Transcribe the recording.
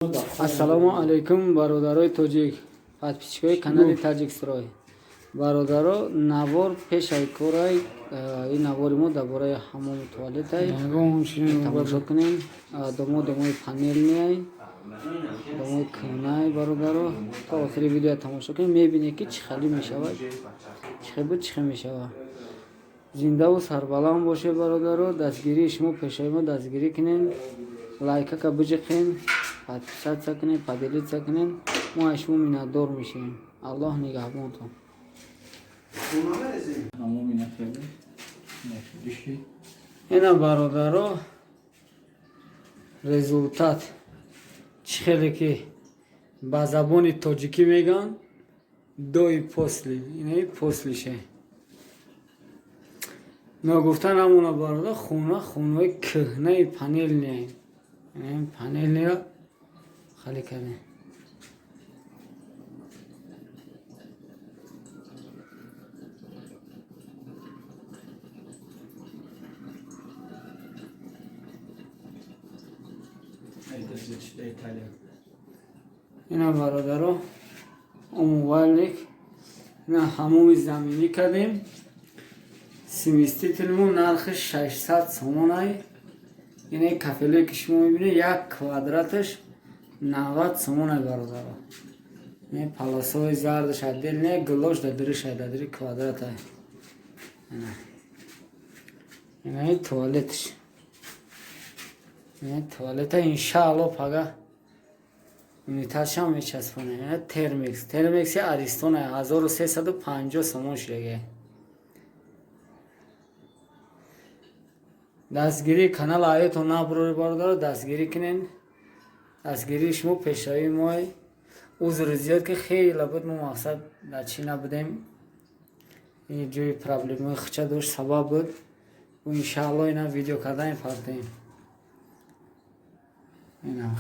Ассалому алайкум, бародарои тоҷик, подписчикои канали Таҷикстрой. Бародаро, навор пешаи корай, ин навори мо дар бораи ҳамому туалетай. Тамошо кунем. Домо домои панелниай, домои кӯҳнай, бародаро. То охири видео тамошо кунем, мебинед, ки чӣ хеле мешавад, чӣ хел буд, чӣ хел мешавад. Зиндаву сарбаланд бошед, бародаро. Дастгирии шумо пешаи мо, дастгирӣ кунем, лайкака биҷиқем, подписаться кунем, поделиться кунем. Мо аз шумо миннатдор мешавем. Аллоҳ нигаҳбонтон. Ҳамоми накарда. Диши. Ина, бародаро, результат чӣ хеле ки ба забони тоҷикӣ мегӯянд, до и после. Инаи послише. Ногуфта намона, бародар, хона хонаҳои кӯҳнаи панелния, панелниро халӣ кардем. Италия. Ина, бародаро, умывальник, ина ҳамоми заминӣ кардем. Смесительмо нархи 600 сомонай. Ина кафеле ки шумо мебинед, як квадраташ 90 сомонай, бародаро. Ин паласҳои зардаш отдельно, гулош дадиришай, дадири квадратай. Инаи туалетш, ина туалета. Иншаалло, пага унитазшам мечаспонем. Ина термекс, термекси Аристона 1350 сомон шудага. Дастгирии канал аётон набурори, бародаро, дастгирӣ кунен. Дастгирии шумо пешравии мой. Узри зиёд, ки хеле буд, мо мақсад дар чӣ набудем, ин ҷои проблемаи хича дошт, сабаб буд. Иншаалло, ина видео кардани партем. Ина.